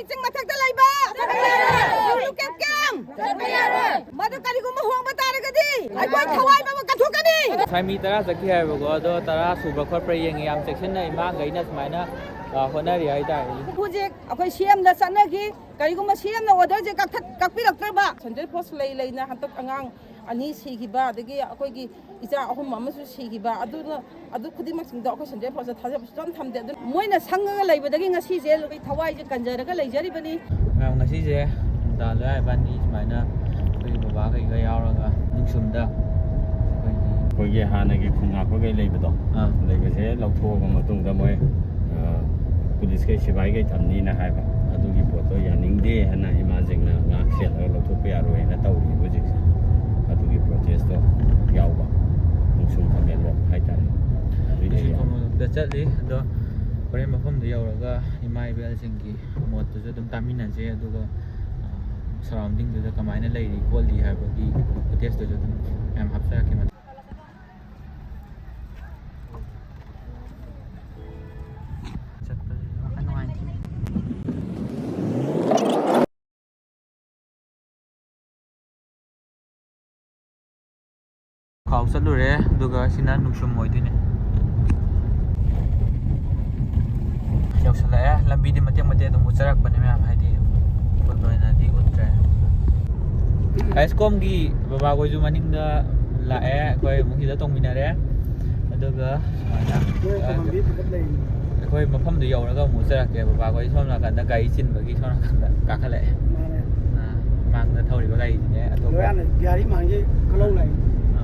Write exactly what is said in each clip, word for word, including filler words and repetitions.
ꯆꯤꯡ ꯃꯊꯛꯇ ꯂꯩꯕ ꯀꯦꯝ ꯀꯦꯝ꯫ ꯃꯗꯨ ꯀꯔꯤꯒꯨꯝꯕ ꯍꯣꯡꯕ ꯇꯥꯔꯒꯗꯤ ꯑꯩꯈꯣꯏ ꯊꯋꯥꯏ ꯃꯃꯜ ꯀꯠꯊꯣꯛꯀꯅꯤ꯫ ꯉꯁꯥꯏ ꯃꯤ ꯇꯔꯥ ꯆꯠꯈꯤ ꯍꯥꯏꯕꯀꯣ, ꯑꯗꯣ ꯇꯔꯥ ꯁꯨꯕ꯭ꯔꯥ ꯈꯣꯠꯄ꯭ꯔꯥ ꯌꯦꯡꯉꯤ꯫ ꯌꯥꯝ ꯆꯦꯛꯁꯤꯟꯅ ꯏꯃꯥꯈꯩꯅ ꯁꯨꯃꯥꯏꯅ, ꯑ, ꯍꯣꯠꯅꯔꯤ ꯍꯥꯏꯇꯥꯔꯦ꯫ ꯍꯧꯖꯤꯛ ꯑꯩꯈꯣꯏ ꯁꯤ ꯑꯦꯝꯗ ꯆꯠꯅꯈꯤ꯫ ꯀꯔꯤꯒꯨꯝꯕ ꯁꯤ ꯑꯦꯝꯅ ꯑꯣꯔꯗꯔꯁꯦ ꯀꯛꯊꯠ-, ꯀꯛꯄꯤꯔꯛꯇ꯭ꯔꯕ, ꯁꯦꯟꯇ꯭ꯔꯦꯜ ꯐꯣꯔꯁ ꯂꯩ ꯂꯩꯅ ꯍꯟꯗꯛ ꯑꯉꯥꯡ ꯑꯅꯤ ꯁꯤꯈꯤꯕ, ꯑꯗꯒꯤ ꯑꯩꯈꯣꯏꯒꯤ ꯏꯆꯥ ꯑꯍꯨꯝ ꯑꯃꯁꯨ ꯁꯤꯈꯤꯕ, ꯑꯗꯨꯅ ꯑꯗꯨ ꯈꯨꯗꯤꯡꯃꯛꯁꯤꯡꯗꯣ ꯑꯩꯈꯣꯏ ꯁꯦꯟꯇ꯭ꯔꯦꯜ ꯐꯣꯔꯁꯇ ꯊꯥꯖꯕ ꯁꯨꯡꯊꯝ ꯊꯝꯗꯦ꯫ ꯑꯗꯨꯅ ꯃꯣꯏꯅ ꯁꯪꯉꯒ ꯂꯩꯕꯗꯒꯤ ꯉꯁꯤꯁꯦ ꯑꯩꯈꯣꯏ ꯊꯋꯥꯏꯁꯦ ꯀꯟꯖꯔꯒ ꯂꯩꯖꯔꯤꯕꯅꯤ꯫ ꯃꯌꯥꯝ, ꯉꯁꯤꯁꯦ ꯗꯥ ꯂꯣꯌꯥ ꯏꯕꯥꯅꯤ ꯁꯨꯃꯥꯏꯅ ꯑꯩꯈꯣꯏ ꯕꯕꯥꯈꯩꯒ ꯌꯥꯎꯔꯒ ꯅꯨꯡꯁꯨꯝꯗ ꯑꯩꯈꯣꯏꯒꯤ ꯑꯩꯈꯣꯏꯒꯤ ꯍꯥꯟꯅꯒꯤ ꯈꯨꯟ ꯉꯥꯛꯄꯈꯩ ꯂꯩꯕꯗꯣ, ꯑꯥ꯫ ꯂꯩꯕꯁꯦ ꯂꯧꯊꯣꯛꯑꯕ ꯃꯇꯨꯡꯗ ꯃꯣꯏ, ꯑ, ꯄꯨꯂꯤꯁꯈꯩ ꯁꯤꯕꯥꯏꯈꯩ ꯊꯝꯅꯤꯅ ꯍꯥꯏꯕ꯫ ꯑꯗꯨꯒꯤ ꯄꯣꯠꯇꯣ ꯌꯥꯅꯤꯡꯗꯦ ꯍꯥꯏꯅ ꯏꯃꯥꯁꯤꯡꯅ ꯉꯥꯛ ꯁꯦꯜꯂꯒ ꯂꯧꯊꯣꯛꯄ ꯌꯥꯔꯣꯏꯅ ꯇꯧꯔꯤꯕ ꯍꯧꯖꯤꯛꯁꯦ꯫ ꯑꯗꯨꯒꯤ ꯄ꯭ꯔꯣꯇꯦꯁꯇꯣ ꯌꯥꯎꯕ ꯅꯨꯡꯁꯨꯝ ꯈꯥꯃꯦꯟꯂꯣꯛ ꯍꯥꯏꯇꯥꯔꯦ꯫ ꯑꯗꯨꯏ ꯅꯨꯡꯁꯨꯝ ꯈꯥꯃꯦꯟꯂꯣꯛꯇ ꯆꯠꯂꯤ꯫ ꯑꯗꯣ ꯍꯣꯔꯦꯟ ꯃꯐꯝꯗ ꯌꯧꯔꯒ ꯏꯃꯥ ꯏꯕꯦꯜꯁꯤꯡꯒꯤ ꯃꯣꯠꯇꯨꯁꯨ ꯑꯗꯨꯝ ꯇꯥꯃꯤꯟꯅꯁꯦ꯫ ꯑꯗꯨꯒ, ꯑ, ꯁꯔꯥꯎꯟꯗꯤꯡꯗꯨꯗ ꯀꯃꯥꯏꯅ ꯂꯩꯔꯤ ꯈꯣꯠꯂꯤ ꯍꯥꯏꯕꯒꯤ ꯐꯨꯇꯦꯖꯇꯨꯁꯨ ꯑꯗꯨꯝ ꯃꯌꯥꯝ ꯍꯥꯞꯆꯔꯛꯀꯦ ꯃꯊꯪ꯫ ꯆꯠꯄꯁꯦ ꯌꯥꯝ ꯀꯟꯅ ꯅꯨꯡꯉꯥꯏꯇꯦ꯫ ꯈꯥꯎ ꯆꯠꯂꯨꯔꯦ, ꯑꯗꯨꯒ ꯁꯤꯅ ꯅꯨꯡꯁꯨꯝ ꯑꯣꯏꯗꯣꯏꯅꯦ꯫ ꯌꯧꯁꯜꯂꯛꯑꯦ꯫ ꯂꯝꯕꯤꯗꯤ ꯃꯇꯦꯛ ꯃꯇꯦꯛ ꯑꯗꯨꯝ ꯎꯠꯆꯔꯛꯄꯅꯦ ꯃꯌꯥꯝ, ꯍꯥꯏꯗꯤ ꯐꯨꯜ ꯑꯣꯏꯅꯗꯤ ꯎꯠꯇ꯭ꯔꯦ꯫ ꯑꯥꯏꯁꯀꯣꯝꯒꯤ ꯕꯕꯥꯈꯣꯏꯁꯨ ꯃꯅꯤꯡꯗ ꯂꯥꯛꯑꯦ, ꯑꯩꯈꯣꯏ ꯑꯃꯨꯛ ꯁꯤꯗ ꯇꯣꯡꯃꯤꯟꯅꯔꯦ꯫ ꯑꯗꯨꯒ ꯁꯨꯃꯥꯏꯅ, ꯃꯣꯏ ꯑ, ꯇꯣꯉꯥꯟꯕꯤ ꯄꯤꯛꯑꯞ ꯂꯩ꯫ ꯑꯩꯈꯣꯏ ꯃꯐꯝꯗꯨ ꯌꯧꯔꯒ ꯑꯃꯨꯛ ꯎꯠꯆꯔꯛꯀꯦ꯫ ꯕꯕꯥꯈꯣꯏ ꯁꯣꯝ ꯅꯥꯀꯟꯗ ꯒꯥꯔꯤ ꯆꯤꯟꯕꯒꯤ ꯁꯣꯝ ꯅꯥꯀꯟꯗ ꯀꯥꯈꯠꯂꯛꯑꯦ꯫ ꯃꯥꯅꯦ꯫ ꯑ, ꯃꯥꯡꯗ ꯊꯧꯔꯤꯕ ꯒꯥꯔꯤꯁꯤꯅꯦ ꯑꯇꯣꯞꯄ꯫ ꯂꯣꯌꯥꯅ ꯒꯥꯔꯤ ꯃꯥꯡꯒꯤ ꯀꯂꯧ ꯂꯥꯛꯏ꯫ ꯑ꯫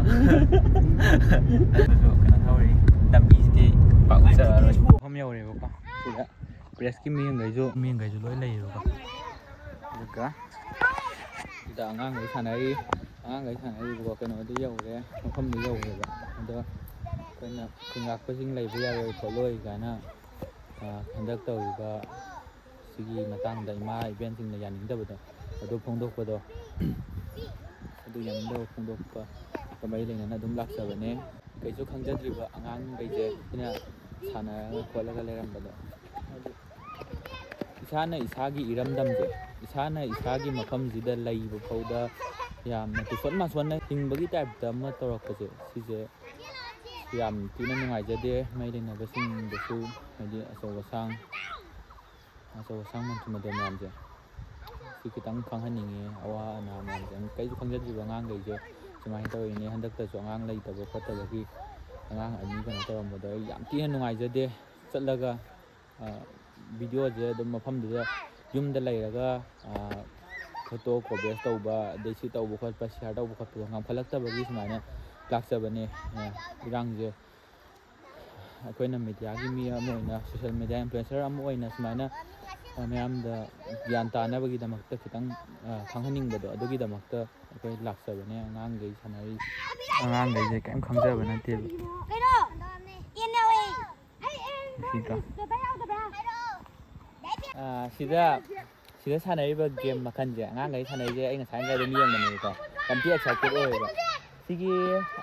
ꯑꯗꯨꯁꯨ ꯀꯩꯅꯣ ꯊꯧꯔꯤ꯫ ꯂꯝꯕꯤꯁꯤꯗꯤ ꯄꯥꯛ ꯆꯠꯂꯔꯣꯏ꯫ ꯃꯐꯝ ꯌꯧꯔꯦꯕꯀꯣ꯫ ꯁꯤꯗ ꯄ꯭ꯔꯦꯁꯀꯤ ꯃꯤꯌꯦꯡꯈꯩꯁꯨ, ꯃꯤꯌꯦꯡꯈꯩꯁꯨ ꯂꯣꯏ ꯂꯩꯌꯦꯕꯀꯣ꯫ ꯑꯗꯨꯒ ꯁꯤꯗ ꯑꯉꯥꯡꯈꯩ ꯁꯥꯟꯅꯔꯤ꯫ ꯑꯉꯥꯡꯈꯩ ꯁꯥꯟꯅꯔꯤꯕꯀꯣ꯫ ꯀꯩꯅꯣꯗꯤ ꯌꯧꯔꯦ, ꯃꯐꯝꯗꯤ ꯌꯧꯔꯦꯕ꯫ ꯑꯗꯣ ꯑꯩꯈꯣꯏꯅ ꯈꯨꯟ ꯉꯥꯛꯄꯁꯤꯡ ꯂꯩꯕ ꯌꯥꯔꯣꯏ ꯈꯣꯠꯂꯣꯏ ꯀꯥꯏꯅ, ꯑ, ꯍꯟꯗꯛ ꯇꯧꯔꯤꯕ ꯁꯤꯒꯤ ꯃꯇꯥꯡꯗ ꯏꯃꯥ ꯏꯕꯦꯟꯁꯤꯡꯅ ꯌꯥꯅꯤꯡꯗꯕꯗꯣ, ꯑꯗꯨ ꯐꯣꯡꯗꯣꯛꯄꯗꯣ, ꯑꯗꯨ ꯌꯥꯅꯤꯡꯗꯕ ꯐꯣꯡꯗꯣꯛꯄꯒ ꯃꯔꯤ ꯂꯩꯅꯅ ꯑꯗꯨꯝ ꯂꯥꯛꯆꯕꯅꯦ꯫ ꯀꯩꯁꯨ ꯈꯪꯖꯗ꯭ꯔꯤꯕ ꯑꯉꯥꯡꯈꯩꯁꯦ ꯑꯩꯅ ꯁꯥꯟꯅꯔꯒ ꯈꯣꯠꯂꯒ ꯂꯩꯔꯝꯕꯗꯣ, ꯍꯥꯏꯗꯤ ꯏꯁꯥꯅ ꯏꯁꯥꯒꯤ ꯏꯔꯝꯗꯝꯁꯦ, ꯏꯁꯥꯅ ꯏꯁꯥꯒꯤ ꯃꯐꯝꯁꯤꯗ ꯂꯩꯕ ꯐꯥꯎꯗ ꯌꯥꯝꯅ ꯇꯨꯁꯣꯟ ꯃꯥꯁꯣꯟꯅ ꯍꯤꯡꯕꯒꯤ ꯇꯥꯏꯞꯇ ꯑꯃ ꯇꯧꯔꯛꯄꯁꯦ, ꯁꯤꯁꯦ ꯌꯥꯝ ꯊꯤꯅ ꯅꯨꯡꯉꯥꯏꯖꯗꯦ꯫ ꯃꯔꯤ ꯂꯩꯅꯕꯁꯤꯡꯗꯁꯨ, ꯍꯥꯏꯗꯤ ꯑꯆꯧ ꯑꯁꯥꯡ, ꯑꯆꯧ ꯑꯁꯥꯡ ꯃꯟꯇ꯭ꯔꯤ ꯃꯟꯗꯣꯟ ꯃꯌꯥꯝꯁꯦ, ꯁꯤ ꯈꯤꯇꯪ ꯈꯪꯍꯟꯅꯤꯡꯉꯦ꯫ ꯑꯋꯥ ꯑꯅꯥ ꯃꯌꯥꯝꯁꯦ ꯀꯩꯁꯨ ꯈꯪꯖꯗ꯭ꯔꯤꯕ ꯑꯉꯥꯡꯈꯩꯁꯦ ꯁꯨꯃꯥꯏꯅ ꯇꯧꯔꯤꯅꯦ꯫ ꯍꯟꯗꯛꯇꯁꯨ ꯑꯉꯥꯡ ꯂꯩꯇꯕ ꯈꯣꯠꯇꯕꯒꯤ ꯑꯉꯥꯡ ꯑꯅꯤ ꯀꯩꯅꯣ ꯇꯧꯔꯝꯕꯗꯣ ꯑꯩ ꯌꯥꯝ ꯊꯤꯅ ꯅꯨꯡꯉꯥꯏꯖꯗꯦ꯫ ꯆꯠꯂꯒ ꯚꯤꯗꯤꯑꯣꯁꯦ ꯑꯗꯨꯝ ꯃꯐꯝꯗꯨꯗ ꯌꯨꯝꯗ ꯂꯩꯔꯒ ꯐꯣꯇꯣ ꯀꯣꯚꯔꯦꯖ ꯇꯧꯕ, ꯑꯗꯩ ꯁꯤ ꯇꯧꯕ ꯈꯣꯠꯄ, ꯁꯤꯌꯥꯔ ꯇꯧꯕ ꯈꯣꯠꯄꯗꯣ ꯉꯝꯈꯠꯂꯛꯇꯕꯒꯤ ꯁꯨꯃꯥꯏꯅ ꯂꯥꯛꯆꯕꯅꯦ꯫ ꯏꯔꯥꯡꯁꯦ ꯑꯩꯈꯣꯏꯅ ꯃꯦꯗꯤꯌꯥꯒꯤ ꯃꯤ ꯑꯃ ꯑꯣꯏꯅ, ꯁꯣꯁꯤꯌꯦꯜ ꯃꯦꯗꯤꯌꯥ ꯏꯟꯐ꯭ꯂꯨꯌꯦꯟꯁꯔ ꯑꯃ ꯑꯣꯏꯅ ꯁꯨꯃꯥꯏꯅ ꯃꯌꯥꯝꯗ ꯒ꯭ꯌꯥꯟ ꯇꯥꯅꯕꯒꯤꯗꯃꯛꯇ ꯈꯤꯇꯪ ꯈꯪꯍꯟꯅꯤꯡꯕꯗꯣ, ꯑꯗꯨꯒꯤꯗꯃꯛꯇ ꯑꯩꯈꯣꯏ ꯂꯥꯛꯆꯕꯅꯦ꯫ ꯑꯉꯥꯡꯈꯩ ꯁꯥꯟꯅꯔꯤ, ꯑꯉꯥꯡꯈꯩꯁꯦ ꯀꯔꯤꯝ ꯈꯪꯖꯕ ꯅꯠꯇꯦꯕ꯫ ꯀꯩꯅꯣ? ꯇꯦꯟ ꯌꯥꯎꯋꯦ꯫ ꯑꯩ, ꯑꯩ, ꯅꯨꯡꯁꯤꯗ꯭ꯔꯣ? ꯅꯪ ꯁꯤꯗ ꯌꯥꯎꯗꯕ꯭ꯔꯥ? ꯑꯥ, ꯁꯤꯗ, ꯁꯤꯗ ꯁꯥꯟꯅꯔꯤꯕ ꯒꯦꯝ ꯃꯈꯜꯁꯦ, ꯑꯉꯥꯡꯈꯩ ꯁꯥꯟꯅꯔꯤꯁꯦ ꯑꯩ ꯉꯁꯥꯏ ꯑꯗꯨꯝ ꯌꯦꯡꯕꯅꯦꯕꯀꯣ, ꯌꯥꯝ ꯊꯤ ꯑꯦꯛꯁꯥꯏꯇꯦꯠ ꯑꯣꯏꯌꯦꯕ꯫ ꯁꯤꯒꯤ,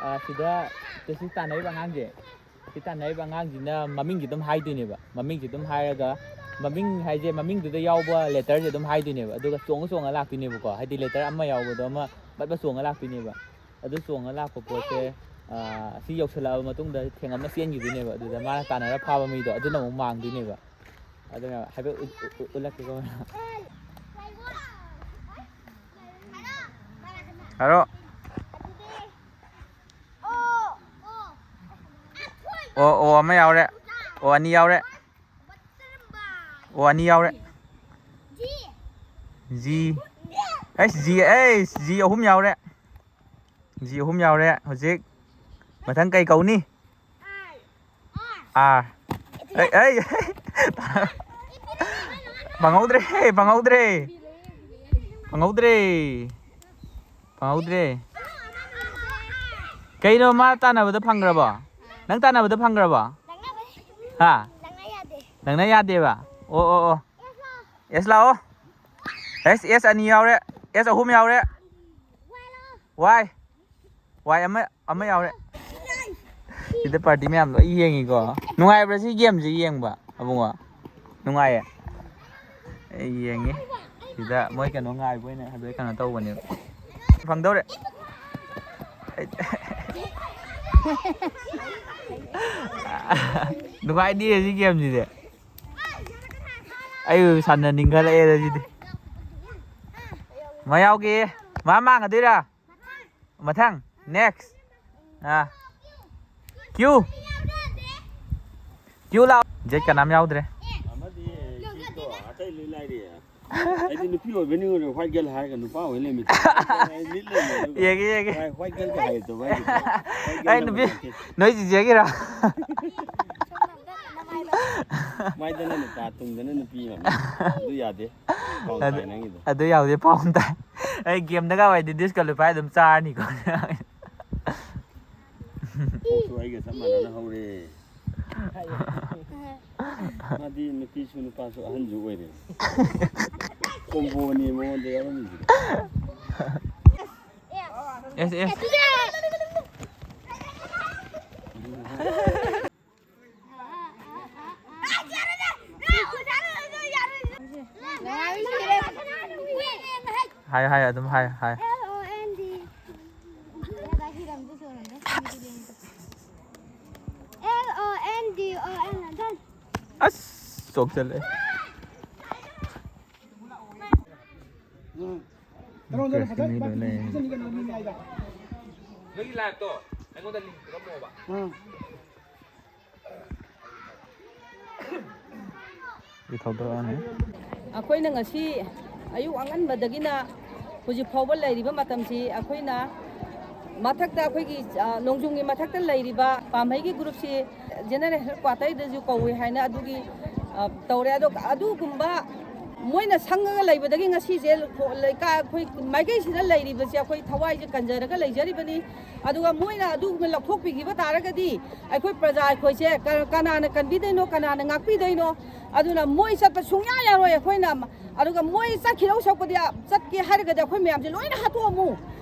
ꯑꯥ, ꯁꯤꯗ, ꯁꯤ ꯇꯥꯟꯅꯔꯤꯕ ꯑꯉꯥꯡꯁꯦ, ꯁꯤ ꯇꯥꯟꯅꯔꯤꯕ ꯑꯉꯥꯡꯁꯤꯅ ꯃꯃꯤꯡꯁꯦ ꯑꯗꯨꯝ ꯍꯥꯏꯗꯣꯏꯅꯦꯕ꯫ ꯃꯃꯤꯡꯁꯦ ꯑꯗꯨꯝ ꯍꯥꯏꯔꯒ, ꯃꯃꯤꯡ ꯍꯥꯏꯁꯦ ꯃꯃꯤꯡꯗꯨꯗ ꯌꯥꯎꯕ ꯂꯦꯇꯔꯁꯦ ꯑꯗꯨꯝ ꯍꯥꯏꯗꯣꯏꯅꯦꯕ꯫ ꯑꯗꯨꯒ ꯆꯣꯡꯉ ꯆꯣꯡꯉ ꯂꯥꯛꯇꯣꯏꯅꯦꯕꯀꯣ꯫ ꯍꯥꯏꯗꯤ ꯂꯦꯇꯔ ꯑꯃ ꯌꯥꯎꯕꯗꯣ ꯑꯃ ꯕꯠ ꯕꯠ ꯆꯣꯡꯉ ꯂꯥꯛꯇꯣꯏꯅꯦꯕ꯫ ꯑꯗꯨ ꯆꯣꯡꯉ ꯂꯥꯛꯄ ꯄꯣꯠꯁꯦ, ꯑꯥ, ꯁꯤ ꯌꯧꯁꯜꯂꯛꯑꯕ ꯃꯇꯨꯡꯗ ꯊꯦꯡꯉꯝꯃ ꯆꯦꯟꯈꯤꯗꯣꯏꯅꯦꯕ꯫ ꯑꯗꯨꯗ ꯃꯥꯅ ꯇꯥꯟꯅꯔ ꯐꯥꯕ ꯃꯤꯗꯣ ꯑꯗꯨꯅ ꯑꯃꯨꯛ ꯃꯥꯡꯗꯣꯏꯅꯦꯕ꯫ ꯑꯗꯨꯅ ꯍꯥꯏꯐꯦꯠ ꯎꯠ-, ꯎꯠ-, ꯎꯠꯂꯛꯀꯦꯀꯣ꯫ ꯍꯥꯏꯔꯣ꯫ ꯑꯣ, ꯑꯣ, ꯑꯃ ꯌꯥꯎꯔꯦ꯫ ꯑꯣ, ꯑꯅꯤ ꯌꯥꯎꯔꯦ꯫ ꯑꯣ, ꯑꯅꯤ ꯌꯥꯎꯔꯦ꯫ ꯖꯤ꯫ ꯑꯩꯁ, ꯖꯤ, ꯑꯩꯁ, ꯖꯤ ꯑꯍꯨꯝ ꯌꯥꯎꯔꯦ꯫ ꯖꯤ ꯑꯍꯨꯝ ꯌꯥꯎꯔꯦ꯫ ꯍꯧꯖꯤꯛ ꯃꯊꯪ ꯀꯩ ꯀꯧꯅꯤ? ꯑꯥꯔ꯫ ꯑꯩ, ꯑꯩ꯫ ꯐꯪꯍꯧꯗ꯭ꯔꯦ, ꯐꯪꯍꯧꯗ꯭ꯔꯦ꯫ ꯐꯪꯍꯧꯗ꯭ꯔꯦ꯫ ꯐꯪꯍꯧꯗ꯭ꯔꯦ꯫ ꯀꯩꯅꯣ, ꯃꯥ ꯇꯥꯟꯅꯕꯗ ꯐꯪꯈ꯭ꯔꯕꯣ? ꯅꯪ ꯇꯥꯟꯅꯕꯗ ꯐꯪꯈ꯭ꯔꯕꯣ? ꯍꯥ? ꯅꯪꯅ ꯌꯥꯗꯦꯕ? ꯑꯣ, ꯑꯣ, ꯑꯣ꯫ ꯑꯦꯁ ꯂꯥꯛꯑꯣ꯫ ꯑꯦꯁ, ꯑꯦꯁ ꯑꯅꯤ ꯌꯥꯎꯔꯦ꯫ ꯑꯦꯁ ꯑꯍꯨꯝ ꯌꯥꯎꯔꯦ꯫ ꯋꯥꯏ꯫ ꯋꯥꯏ ꯑꯃ, ꯑꯃ ꯌꯥꯎꯔꯦ꯫ ꯁꯤꯗ ꯄꯥꯔꯇꯤ ꯃꯌꯥꯝ ꯂꯣꯏ ꯌꯦꯡꯉꯤꯀꯣ꯫ ꯅꯨꯡꯉꯥꯏꯕ꯭ꯔꯥ ꯁꯤ ꯒꯦꯝꯁꯦ ꯌꯦꯡꯕ, ꯑꯕꯨꯡꯉꯣ? ꯅꯨꯡꯉꯥꯏꯌꯦ꯫ ꯑꯩ ꯌꯦꯡꯉꯤ꯫ ꯁꯤꯗ ꯃꯣꯏ ꯀꯩꯅꯣ ꯉꯥꯏꯕ ꯑꯣꯏꯅ ꯑꯗꯨ ꯀꯩꯅꯣ ꯇꯧꯕꯅꯦꯕ꯫ ꯐꯪꯗꯧꯔꯦ꯫ ꯅꯨꯡꯉꯥꯏꯅꯤꯌꯦ ꯁꯤ ꯒꯦꯝꯁꯤꯗꯤ꯫ ꯑꯩ ꯁꯥꯟꯅꯅꯤꯡꯈꯠꯂꯛꯑꯦꯗ ꯁꯤꯗꯤ꯫ ꯃꯥ ꯌꯥꯎꯒꯦ꯫ ꯃꯥ ꯃꯥꯡꯒꯗꯣꯏꯔꯥ? ꯃꯊꯪ꯫ Next꯫ ꯑꯥ꯫ Q꯫ Q ꯂꯥꯎ꯫ ꯖꯦꯠ ꯀꯅꯥꯝ ꯌꯥꯎꯗ꯭ꯔꯦ꯫ ꯑꯃꯗꯤ ꯍꯤꯠꯇꯣ ꯑꯇꯩ ꯂꯣꯏ ꯂꯥꯏꯔꯤ꯫ ꯑꯩꯗꯤ ꯅꯨꯄꯤ ꯑꯣꯏꯕꯩ ꯅꯤꯡꯉꯨꯔꯦ, white girl ꯍꯥꯏꯔꯒ ꯅꯨꯄꯥ ꯑꯣꯏ ꯂꯩꯔꯝꯃꯤ꯫ ꯂꯤꯠ ꯂꯩꯔꯝꯃꯤ ꯑꯗꯨꯒ ꯌꯦꯡꯒꯦ, ꯌꯦꯡꯒꯦ꯫ White girl ꯀ ꯍꯥꯏꯔꯛꯇꯕ ꯑꯩꯗꯤ꯫ White girl ꯑꯩ ꯅꯨꯄꯤ ꯅꯝꯕꯔ ꯅꯠꯇꯦ꯫ ꯅꯣꯏ ꯆꯤꯆꯦꯒꯤꯔꯣ? ꯃꯥꯏꯗꯅ ꯅꯨꯄꯥ, ꯇꯨꯡꯗꯅ ꯅꯨꯄꯤ ꯑꯃ꯫ ꯑꯗꯨ ꯌꯥꯗꯦ꯫ ꯄꯥꯎ ꯑꯗꯨ, ꯇꯥꯏ ꯅꯪꯒꯤꯗꯣ꯫ ꯑꯗꯨ ꯌꯥꯎꯗꯦ, ꯄꯥꯎ ꯑꯃ ꯇꯥꯏ꯫ ꯑꯩ ꯒꯦꯝꯗꯒ ꯑꯣꯏꯔꯗꯤ disqualify ꯑꯗꯨꯝ ꯆꯥꯔꯅꯤꯀꯣ꯫ ꯀꯣꯛꯁꯨ ꯑꯩꯒ ꯆꯞ ꯃꯥꯟꯅꯅ ꯍꯧꯔꯦ꯫ ꯃꯥꯗꯤ ꯅꯨꯄꯤꯁꯨ ꯅꯨꯄꯥꯁꯨ ꯑꯍꯟꯁꯨ ꯑꯣꯏꯔꯦ꯫ Combo ꯅꯦ ꯃꯉꯣꯟꯗ ꯌꯥꯎꯔꯝꯃꯤꯁꯦ꯫ ꯑꯦꯁ, ꯑꯦꯁ꯫ ꯍꯥꯏꯌꯨ, ꯍꯥꯏꯌꯨ, ꯑꯗꯨꯝ ꯍꯥꯏꯌꯨ, ꯍꯥꯏꯌꯨ꯫ L O N D꯫ L O N D O N, done꯫ ꯑꯁ, ꯆꯣꯛꯁꯜꯂꯦ꯫ ꯎꯝ꯫ ꯅꯪꯒꯤ live ꯇꯣ ꯑꯩꯉꯣꯟꯗ link ꯄꯤꯔꯝꯃꯣꯕ꯫ ꯎꯝ꯫ ꯏꯊꯧꯗꯣꯛꯑꯅꯤ꯫ ꯑꯩꯈꯣꯏꯅ ꯉꯁꯤ ꯑꯌꯨꯛ ꯑꯉꯟꯕꯗꯒꯤꯅ ꯍꯧꯖꯤꯛ ꯐꯥꯎꯕ ꯂꯩꯔꯤꯕ ꯃꯇꯝꯁꯤ ꯑꯩꯈꯣꯏꯅ ꯃꯊꯛꯇ ꯑꯩꯈꯣꯏꯒꯤ, ꯑ, ꯅꯣꯡꯖꯨꯝꯒꯤ ꯃꯊꯛꯇ ꯂꯩꯔꯤꯕ ꯄꯥꯝꯍꯩꯒꯤ groupꯁꯤ general headquarterꯗꯁꯨ ꯀꯧꯏ ꯍꯥꯏꯅ ꯑꯗꯨꯒꯤ, ꯑ, ꯇꯧꯔꯦ꯫ ꯑꯗꯣ ꯑꯗꯨꯒꯨꯝꯕ ꯃꯣꯏꯅ ꯁꯪꯉꯒ ꯂꯩꯕꯗꯒꯤ ꯉꯁꯤꯁꯦ ꯂꯩꯀꯥꯏ ꯑꯩꯈꯣꯏ ꯃꯥꯏꯀꯩꯁꯤꯗ ꯂꯩꯔꯤꯕꯁꯦ ꯑꯩꯈꯣꯏ ꯊꯋꯥꯏꯁꯦ ꯀꯟꯖꯔꯒ ꯂꯩꯖꯔꯤꯕꯅꯤ꯫ ꯑꯗꯨꯒ ꯃꯣꯏꯅ ꯑꯗꯨꯒꯨꯝꯕ ꯂꯧꯊꯣꯛꯄꯤꯈꯤꯕ ꯇꯥꯔꯒꯗꯤ ꯑꯩꯈꯣꯏ ꯄ꯭ꯔꯖꯥ ꯑꯩꯈꯣꯏꯁꯦ ꯀ-, ꯀꯅꯥꯅ ꯀꯟꯕꯤꯗꯣꯏꯅꯣ, ꯀꯅꯥꯅ ꯉꯥꯛꯄꯤꯗꯣꯏꯅꯣ? ꯑꯗꯨꯅ ꯃꯣꯏ ꯆꯠꯄ ꯁꯨꯡꯌꯥ ꯌꯥꯔꯣꯏ꯫ ꯑꯩꯈꯣꯏꯅ, ꯑꯗꯨꯒ ꯃꯣꯏ ꯆꯠꯈꯤꯗꯧ ꯁꯔꯨꯛꯄꯨꯗꯤ ꯆꯠꯀꯦ ꯍꯥꯏꯔꯒꯗꯤ ꯑꯩꯈꯣꯏ ꯃꯌꯥꯝꯁꯦ ꯂꯣꯏꯅ ꯍꯥꯠꯇꯣꯛꯑꯝꯃꯨ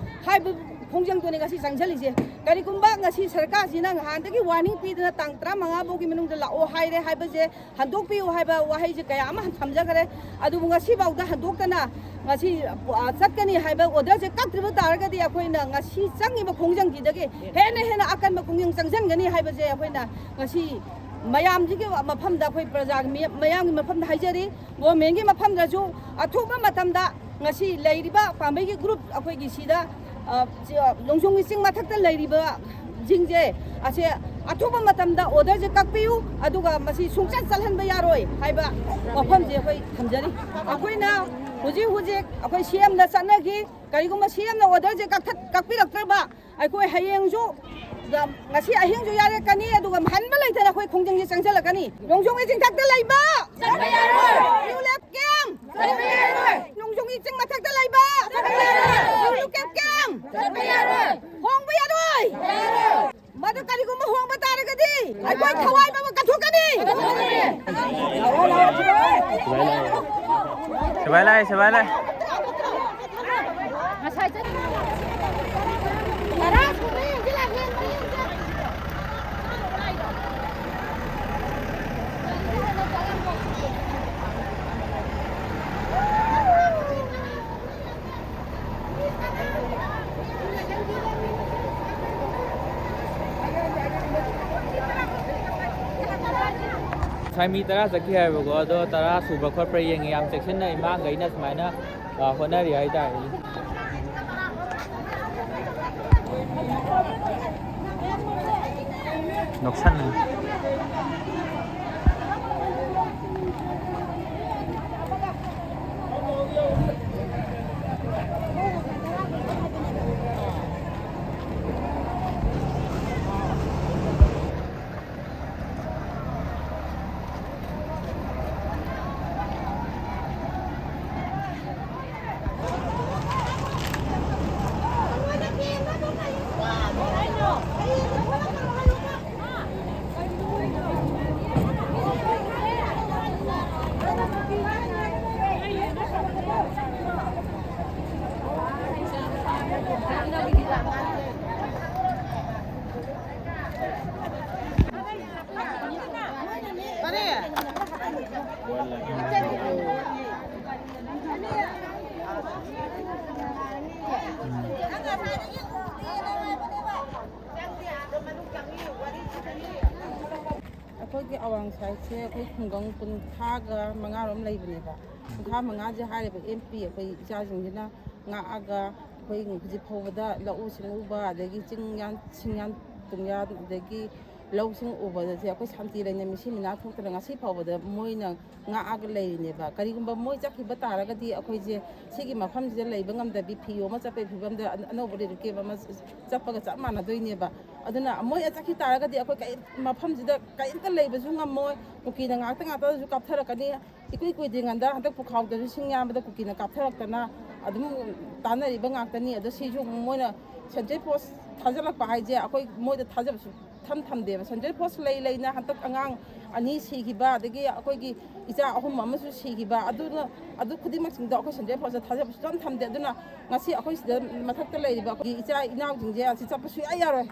ꯍꯥꯏꯕ ꯈꯣꯡꯖꯪꯗꯨꯅꯤ ꯉꯁꯤ ꯆꯪꯁꯤꯜꯂꯤꯁꯦ꯫ ꯀꯔꯤꯒꯨꯝꯕ ꯉꯁꯤ ꯁꯔꯀꯥꯔꯁꯤꯅ ꯅꯍꯥꯟꯗꯒꯤ ꯋꯥꯔꯅꯤꯡ ꯄꯤꯗꯅ ꯇꯥꯡ ꯇꯔꯥꯃꯉꯥ ꯐꯥꯎꯒꯤ ꯃꯅꯨꯡꯗ ꯂꯥꯛꯑꯣ ꯍꯥꯏꯔꯦ ꯍꯥꯏꯕꯁꯦ, ꯍꯟꯗꯣꯛꯄꯤꯌꯨ ꯍꯥꯏꯕ ꯋꯥꯍꯩꯁꯦ ꯀꯌꯥ ꯑꯃ ꯊꯝꯖꯈꯔꯦ꯫ ꯑꯗꯨꯕꯨ ꯉꯁꯤꯐꯥꯎꯗ ꯍꯟꯗꯣꯛꯇꯅ ꯉꯁꯤ, ꯑ, ꯆꯠꯀꯅꯤ ꯍꯥꯏꯕ ꯑꯣꯔꯗꯔꯁꯦ ꯀꯛꯇ꯭ꯔꯤꯕ ꯇꯥꯔꯒꯗꯤ ꯑꯩꯈꯣꯏꯅ ꯉꯁꯤ ꯆꯪꯉꯤꯕ ꯈꯣꯡꯖꯪꯁꯤꯗꯒꯤ ꯍꯦꯟꯅ ꯍꯦꯟꯅ ꯑꯀꯟꯕ ꯈꯣꯡꯖꯪ ꯆꯪꯁꯤꯟꯒꯅꯤ ꯍꯥꯏꯕꯁꯦ ꯑꯩꯈꯣꯏꯅ ꯉꯁꯤ ꯃꯌꯥꯝꯁꯤꯒꯤ ꯃꯐꯝꯗ, ꯑꯩꯈꯣꯏ ꯄ꯭ꯔꯖꯥꯒꯤ ꯃꯤ-, ꯃꯌꯥꯝꯒꯤ ꯃꯐꯝꯗ ꯍꯥꯏꯖꯔꯤ, ꯒꯣꯔꯃꯦꯟꯒꯤ ꯃꯐꯝꯗꯁꯨ ꯑꯊꯨꯕ ꯃꯇꯝꯗ ꯉꯁꯤ ꯂꯩꯔꯤꯕ ꯄꯥꯝꯕꯩꯒꯤ ꯒ꯭ꯔꯨꯞ ꯑꯩꯈꯣꯏꯒꯤ ꯁꯤꯗ, ꯑ, ꯆ-, ꯅꯣꯡꯖꯣꯡꯒꯤ ꯆꯤꯡ ꯃꯊꯛꯇ ꯂꯩꯔꯤꯕꯁꯤꯡꯁꯦ ꯑꯁꯦ ꯑꯊꯨꯕ ꯃꯇꯝꯗ ꯑꯣꯔꯗꯔꯁꯦ ꯀꯛꯄꯤꯌꯨ, ꯑꯗꯨꯒ ꯃꯁꯤ ꯁꯨꯡꯆꯠ ꯆꯠꯍꯟꯕ ꯌꯥꯔꯣꯏ ꯍꯥꯏꯕ ꯋꯥꯐꯝꯁꯦ ꯑꯩꯈꯣꯏ ꯊꯝꯖꯔꯤ꯫ ꯑꯩꯈꯣꯏꯅ ꯍꯧꯖꯤꯛ ꯍꯧꯖꯤꯛ ꯑꯩꯈꯣꯏ ꯁꯤ ꯑꯦꯝꯗ ꯆꯠꯅꯈꯤ꯫ ꯀꯔꯤꯒꯨꯝꯕ ꯁꯤ ꯑꯦꯝꯅ ꯑꯣꯔꯗꯔꯁꯦ ꯀꯛꯊꯠ-, ꯀꯛꯄꯤꯔꯛꯇ꯭ꯔꯕ, ꯑꯩꯈꯣꯏ ꯍꯌꯦꯡꯁꯨ, ꯉꯁꯤ ꯑꯍꯤꯡꯁꯨ ꯌꯥꯔꯛꯀꯅꯤ, ꯑꯗꯨꯒ ꯍꯟꯕ ꯂꯩꯇꯅ ꯑꯩꯈꯣꯏ ꯈꯣꯡꯖꯪꯁꯤ ꯆꯪꯁꯤꯜꯂꯛꯀꯅꯤ꯫ ꯅꯣꯡꯖꯣꯡꯒꯤ ꯆꯤꯡꯊꯛꯇ ꯂꯩꯕ ꯆꯠꯄ ꯌꯥꯔꯣꯏ꯫ ꯅ꯭ꯌꯨ ꯂꯦꯞ ꯀꯦꯝ ꯆꯠꯄ ꯌꯥꯔꯣꯏ꯫ ꯅꯣꯡꯖꯣꯡꯒꯤ ꯆꯤꯡ ꯃꯊꯛꯇ ꯂꯩꯕ ꯆꯠꯄ ꯌꯥꯔꯣꯏ꯫ ꯅ꯭ꯌꯨ ꯂꯦꯞ ꯀꯦꯝ ꯆꯠꯄ ꯌꯥꯔꯣꯏ꯫ ꯍꯣꯡꯕ ꯌꯥꯔꯣꯏ꯫ ꯌꯥꯔꯣꯏ꯫ ꯃꯗꯨ ꯀꯔꯤꯒꯨꯝꯕ ꯍꯣꯡꯕ ꯇꯥꯔꯒꯗꯤ ꯑꯩꯈꯣꯏ ꯊꯋꯥꯏ ꯃꯃꯜ ꯀꯠꯊꯣꯛꯀꯅꯤ꯫ ꯁꯤꯐꯥꯏ ꯂꯥꯛꯑꯦ, ꯁꯤꯐꯥꯏ ꯂꯥꯛꯑꯦ꯫ ꯉꯁꯥꯏ ꯆꯠ-, ꯇꯔꯥ ꯁꯨꯔꯦ, ꯌꯦꯡꯁꯤ ꯂꯥꯛꯑꯦ, ꯌꯦꯡꯁꯤ, ꯌꯦꯡꯁꯤ꯫ ꯉꯁꯥꯏ ꯃꯤ ꯇꯔꯥ ꯆꯠꯈꯤ ꯍꯥꯏꯕꯀꯣ, ꯑꯗꯣ ꯇꯔꯥ ꯁꯨꯕ꯭ꯔꯥ ꯈꯣꯠꯄ꯭ꯔꯥ ꯌꯦꯡꯉꯤ꯫ ꯌꯥꯝ ꯆꯦꯛꯁꯤꯟꯅ ꯏꯃꯥꯈꯩꯅ ꯁꯨꯃꯥꯏꯅ, ꯑ, ꯍꯣꯠꯅꯔꯤ ꯍꯥꯏꯇꯥꯔꯦ꯫ ꯅꯣꯛꯁꯟ꯫ ꯑꯩꯈꯣꯏꯒꯤ ꯑꯋꯥꯡ ꯁꯥꯏꯠꯁꯦ ꯑꯩꯈꯣꯏ ꯈꯨꯡꯒꯪ ꯀꯨꯟꯊ꯭ꯔꯥꯒ ꯃꯉꯥꯔꯣꯝ ꯂꯩꯕꯅꯦꯕ꯫ ꯀꯨꯟꯊ꯭ꯔꯥ ꯃꯉꯥꯁꯦ ꯍꯥꯏꯔꯤꯕ ꯑꯦꯝ ꯄꯤ ꯑꯩꯈꯣꯏ ꯏꯆꯥꯁꯤꯡꯁꯤꯅ ꯉꯥꯛꯑꯒ ꯑꯩꯈꯣꯏ ꯍꯧꯖꯤꯛ ꯐꯥꯎꯕꯗ ꯂꯧꯎ ꯁꯤꯡꯎꯕ, ꯑꯗꯒꯤ ꯆꯤꯡ ꯌꯥꯟ, ꯁꯤꯡ ꯌꯥꯟ ꯇꯨꯡꯌꯥꯟ, ꯑꯗꯒꯤ ꯂꯧꯁꯤꯡ ꯎꯕꯗꯁꯦ ꯑꯩꯈꯣꯏ ꯁꯥꯟꯇꯤ ꯂꯩꯅ ꯃꯤꯁꯤ ꯃꯤꯅꯥ ꯊꯣꯛꯇꯅ ꯉꯁꯤ ꯐꯥꯎꯕꯗ ꯃꯣꯏꯅ ꯉꯥꯛꯑꯒ ꯂꯩꯔꯤꯅꯦꯕ꯫ ꯀꯔꯤꯒꯨꯝꯕ ꯃꯣꯏ ꯆꯠꯈꯤꯕ ꯇꯥꯔꯒꯗꯤ ꯑꯩꯈꯣꯏꯁꯦ ꯁꯤꯒꯤ ꯃꯐꯝꯁꯤꯗ ꯂꯩꯕ ꯉꯝꯗꯕꯤ ꯐꯤ ꯑꯃ ꯆꯠꯄꯒꯤ ꯐꯤꯕꯝꯗ ꯑꯅ-, ꯑꯅꯧꯕ ꯔꯤꯂꯤꯐ ꯀꯦꯝ ꯑꯃ ꯆꯠꯄꯒ ꯆꯞ ꯃꯥꯟꯅꯗꯣꯏꯅꯦꯕ꯫ ꯑꯗꯨꯅ ꯃꯣꯏ ꯆꯠꯈꯤ ꯇꯥꯔꯒꯗꯤ ꯑꯩꯈꯣꯏ ꯀꯩ-, ꯃꯐꯝꯁꯤꯗ ꯀꯔꯤꯝꯇ ꯂꯩꯕꯁꯨ ꯉꯝꯃꯣꯏ꯫ ꯀꯨꯀꯤꯅ ꯉꯥꯛꯇ ꯉꯥꯛꯇꯁꯨ ꯀꯥꯞꯊꯔꯛꯀꯅꯤ꯫ ꯏꯀꯨꯏ ꯀꯨꯏꯗ꯭ꯔꯤꯉꯩꯗ ꯍꯟꯗꯛ ꯄꯨꯈꯥꯎꯗꯁꯨ ꯁꯤꯡ ꯌꯥꯝꯕꯗ ꯀꯨꯀꯤꯅ ꯀꯥꯞꯊꯔꯛꯇꯅ ꯑꯗꯨꯝ ꯇꯥꯟꯅꯔꯤꯕ ꯉꯥꯛꯇꯅꯤ꯫ ꯑꯗꯣ ꯁꯤꯁꯨ ꯃꯣꯏꯅ ꯁꯦꯟꯇ꯭ꯔꯦꯜ ꯐꯣꯔꯁ ꯊꯥꯖꯤꯜꯂꯛꯄ ꯍꯥꯏꯁꯦ ꯑꯩꯈꯣꯏ ꯃꯣꯏꯗ ꯊꯥꯖꯕꯁꯨ ꯊꯝ ꯊꯝꯗꯦꯕ꯫ ꯁꯦꯟꯇ꯭ꯔꯦꯜ ꯐꯣꯔꯁ ꯂꯩ ꯂꯩꯅ ꯍꯟꯗꯛ ꯑꯉꯥꯡ ꯑꯅꯤ ꯁꯤꯈꯤꯕ, ꯑꯗꯒꯤ ꯑꯩꯈꯣꯏꯒꯤ ꯏꯆꯥ ꯑꯍꯨꯝ ꯑꯃꯁꯨ ꯁꯤꯈꯤꯕ, ꯑꯗꯨꯅ ꯑꯗꯨ ꯈꯨꯗꯤꯡꯃꯛꯁꯤꯡꯗꯣ ꯑꯩꯈꯣꯏ ꯁꯦꯟꯇ꯭ꯔꯦꯜ ꯐꯣꯔꯁꯇ ꯊꯥꯖꯕ ꯁꯨꯡꯊꯝ ꯊꯝꯗꯦ꯫ ꯑꯗꯨꯅ ꯉꯁꯤ ꯑꯩꯈꯣꯏ ꯁꯤꯗ ꯃꯊꯛꯇ ꯂꯩꯔꯤꯕ ꯑꯩꯈꯣꯏꯒꯤ ꯏꯆꯥ ꯏꯅꯥꯎꯁꯤꯡꯁꯦ ꯑꯁꯤ ꯆꯠꯄ ꯁꯨꯡꯌꯥ ꯌꯥꯔꯣꯏ꯫